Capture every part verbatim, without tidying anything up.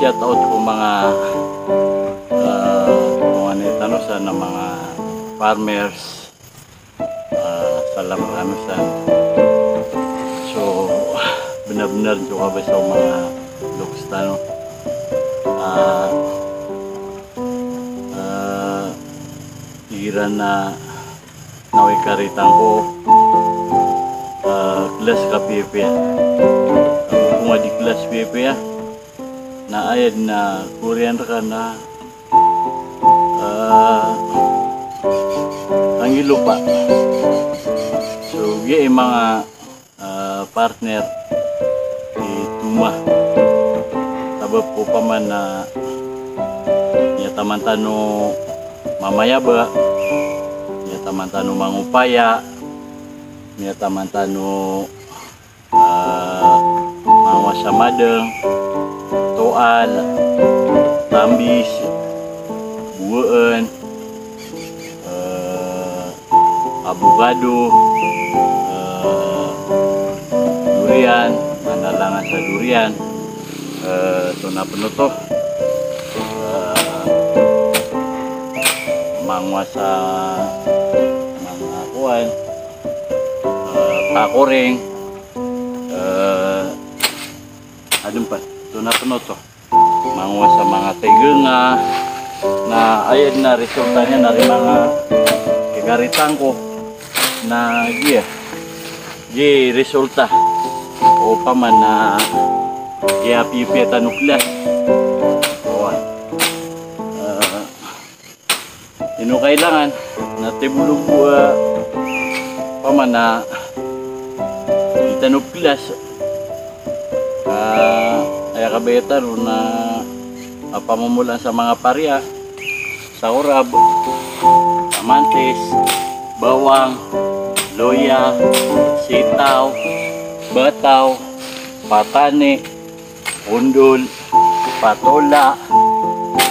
Shout out ko manga, ah, ko manga tano san na manga farmers, ah, salam rkano san. So, bnar-bnar so kabasa o manga loks tano. Ah, ah, igira na na aya karitang ko, ah, klas ka piyapiya. Ago ko nga di klas piyapiya, na aya dn a koriyan rka na, ah, anggilopa. So, giya i manga ah, partner i toma. Sabap ko opama na miyataman tano mamayaba, miyataman tano mangopaya, miyataman tano, ah, mangowasa madng, toal, tambis, bowaan, eh, abogado, eh, durian, manalangan sa durian, eh, so na pn oto, eh, mangowasa manga kowan, eh, takoring, eh, adn pn, so na pn oto. Mangowasa manga tiganga, na aya dn a resulta niyan na ri manga kikaritang ko, na giya, giya i resulta. Opama na giya piyapiya tano klas. Oway. Eh, ino kailangan na tibolog bo, ah, opama na di tano klas, ah, aya kabaya tano na, ah, pamomolaan sa manga pariya, sa orab, kamantis, bawang, loya, sitaw, bataw, patani, ondol, patola,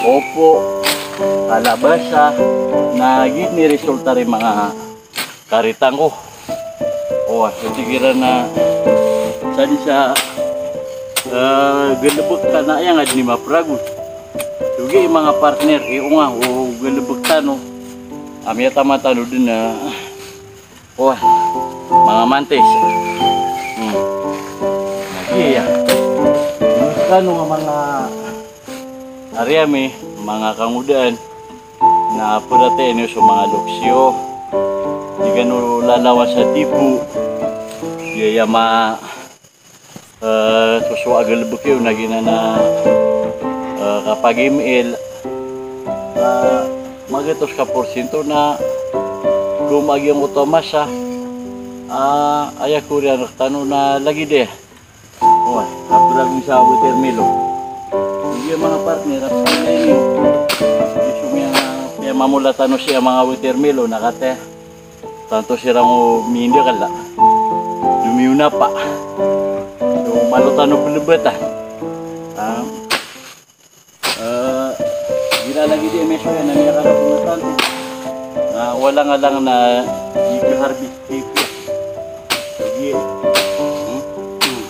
opo, kalabasa, na giya dn i resulta ri manga karitang ko. Oway, so tig iran na sadn sa, eh, galbk ka na aya nga dn i mapragon. So giya i manga partner i onga o galbk tano a miyataman tano dn a Oway, manga mantis. Hmm. Na giya. Ino skano nga manga ari ami, manga kangodaan, na paratiyayaan iyo so manga loks iyo. Di kano lalawan sa tipo. Giya ma Eh, sosowa a galbk iyo na giyanan a, eh, kapag-M L. Eh, magatos ka porsyento na goma giyangkoto a masa. Ah, aya koriyan rktano na lagid aya. Oway, kapragon sa watermelon. Giya manga partner, a piyamamola tano sii a manga watermelon, na kataya tanto siran o mindakl a domiyo na pa. So, malo tano plbatan. Ah, eh, igira lagid i miso iyan na miyakarap na tanto. Na walang-alang na ig-harvest tape. Lagid, hmm? Hmm.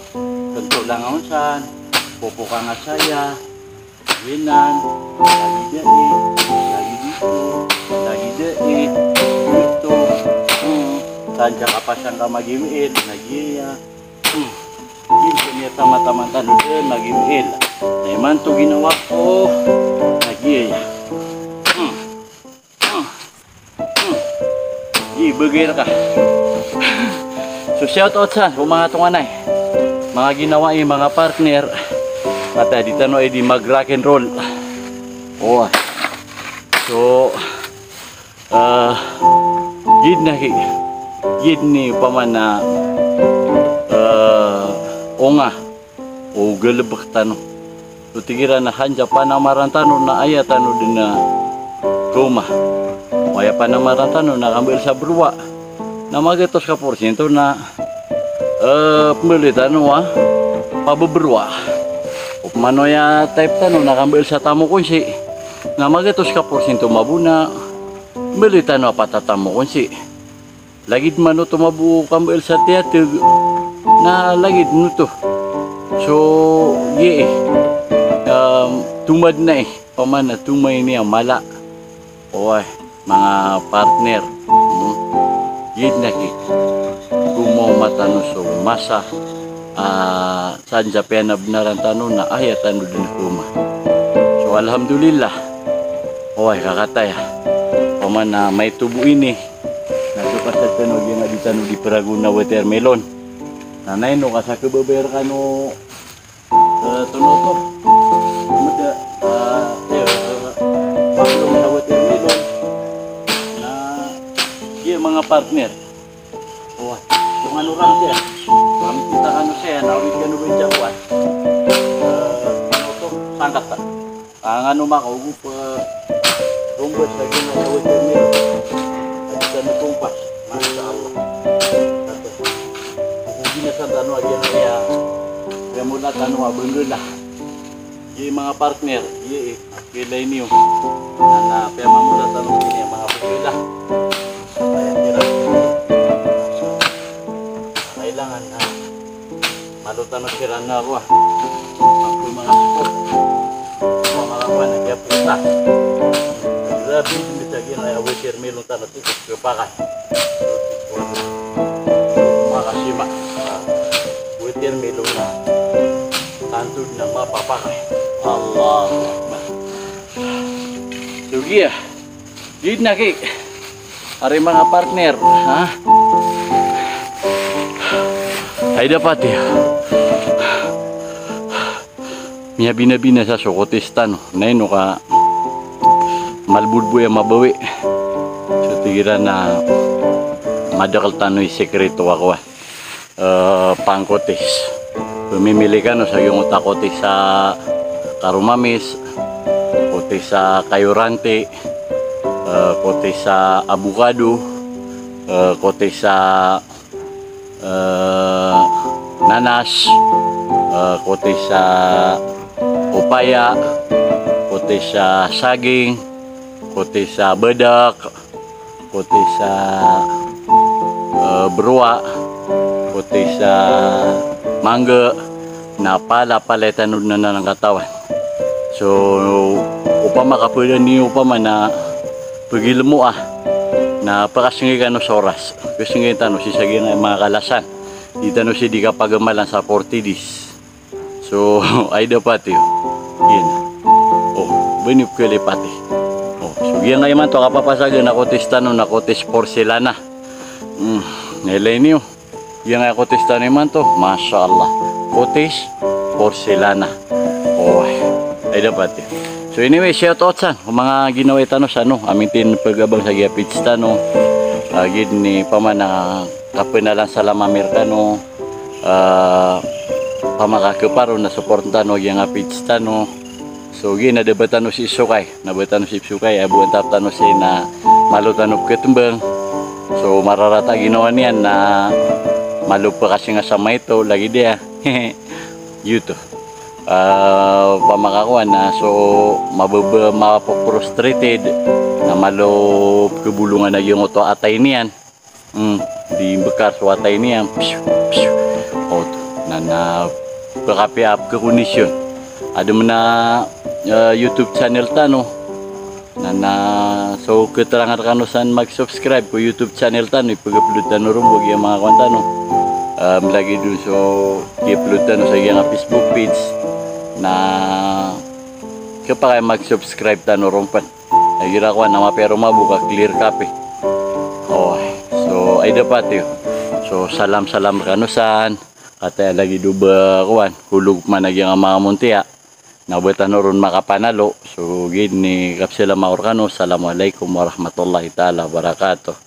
Tanto lang a onsan, popoka nga saya. Giyanan, lagid aya, lagid ito, lagid aya, ito. Hmm. Sangka kapasang ka mag-M L, lagid aya. Hmm. Giya so miyatama-tama tano dn mag-M L. Na imanto ginawa ko, lagid aya. Hmm. Hmm. Hmm. Di, bagay rka. So, shout out san ko manga tonganay. Manga ginawai, manga partner. Ata di tano aya di mag-rock and roll. Oway. So, ah, giya dn a ki, giya dn i opama na, ah, onga o galbk tano. So tig iran na hansa panamaran tano na aya tano dn a roma. O aya panamaran tano na kambaal sa browa. Na magatos ka porsyento na, eh, pmbaali tano a pababrowa. Opama na aya type tano na kambaal sa tamok onsi. Na magatos ka porsyento mabo na pmbaali tano a patatamok onsi. Lagid man oto mabo kambaal sa tiyatg, na lagid oto. So, giya i, em, tomad na i, opama na tomad ini a mala. Oway, manga partner. Hmm. Giya na ki. Komaoma tano so masa, ah, san sa piyanabnaran tano na aya tano dn komaoma. So, alhamdulillah. Oway, kakataya. Opama na maito bo ini. Na so pasad tano giyangkai a di tano di pragon a watermelon. Na ino ka sa kababaya rkano Eh, tonoto. Mada, eh, iyo, eh, maglong sa watermelon. Na, giya manga partner. Oway, so ngano ran siya. Kami kita kano siya, na awid kano ba dyan, oway. Eh, tonoto, sangkat ta. Ah, ngano makaogop, eh, rombas lagi na sa watermelon. Lagi kano tompas. Masha Allah. Ogaid na san tano a giyangkaya, piyamolatan o abangala. Giya manga partner, giya, eh, kilay niyo. Na, na, piyamamolatan o giya manga abangala. Kaya tira. Kailangan na malo tano siran na roo. Ako manga sport. Ako manga kuwan, na giya pita. Grabe, di sa giya na watermelon tano. Kapakay. Makasima. Watermelon na. Tanto na mapapakay. Allahu Akbar. So giya. Giya na ki. Ari manga partner. Ha? Ay dapat iyo. Miyabinabina sa so kotis tano. Na ino ka malbodbo iya mabawi. So tig iran na madakl tano i sikreto a kowan. Eh, pangkotis. Pmimili kano sa giyangkoto a kotis a karomamis, kotis a kayoranti, eh, kotis a abokado, eh, kotis a eh, nanas, eh, kotis a opaya, kotis a saging, kotis a badak, kotis a, eh, browa, kotis a mangga, na palapalaya tano dn anan a katawan. So, opama ka pd ini, opama na pagilmo a, na pakasngay kano sa oras. Kasngay tano sii sa giyangkaya manga kalasan. Di tano sii di kapagamalan sa forty days. So, ay dapat iyo. Giya na. O, ba ini pkhalipati. O, so giyangkaya imanto a kapapasagan a kotis tano na kotis porselana. Hmm, na ilay niyo. Giyangkaya kotis tano imanto, masha Allah. Kotis porselana. Oway. Ay dapat iyo. So anyway, shout out san ko manga ginawai tano san, no? Amin tin pagabang sa giya page tano. Ah, giya ini opama na kapnalan salam ami rkano. Ah, opama ka khaparo na support tano giyangkai a page tano. So giya na da ba tano sii sokay, na ba tano sii sokay, a bo antap tano sii na malo tano pkhatmbang. So mararata a ginawa niyan na malo pkasnga sa maito, lagid iyan. Giyoto. Ah, opama ka kowan na so mababa, mapaprustrated, na malo pkhabolongan a giyangkoto a atay niyan. Hmm, di mbkar so atay niyan. Pshu, pshu. Oto. Na, na pkhapiya a pkhakondisyon. Adn man a, eh, YouTube channel tano. Na, na so khatarang rkano san mag-subscribe ko YouTube channel tano, ipag-upload tano ron bo giyangkai a manga kowan tano. Em, lagid on so i-upload tano sa giyangkai a Facebook page. Na khapakay a mag-subscribe tano ron pn. Igira kowan na mapiya ron mambo ka clear copy. O, so ay dapat iyo. So salam-salam rkano san. Kataya lagid o ba kowan, holog man a giyangkai a manga montiya. Na ba tano ron makapanalo. So giya ini, kapsalam ako rkano. Assalamu alaikum warahmatullahi taala wabarakatuh.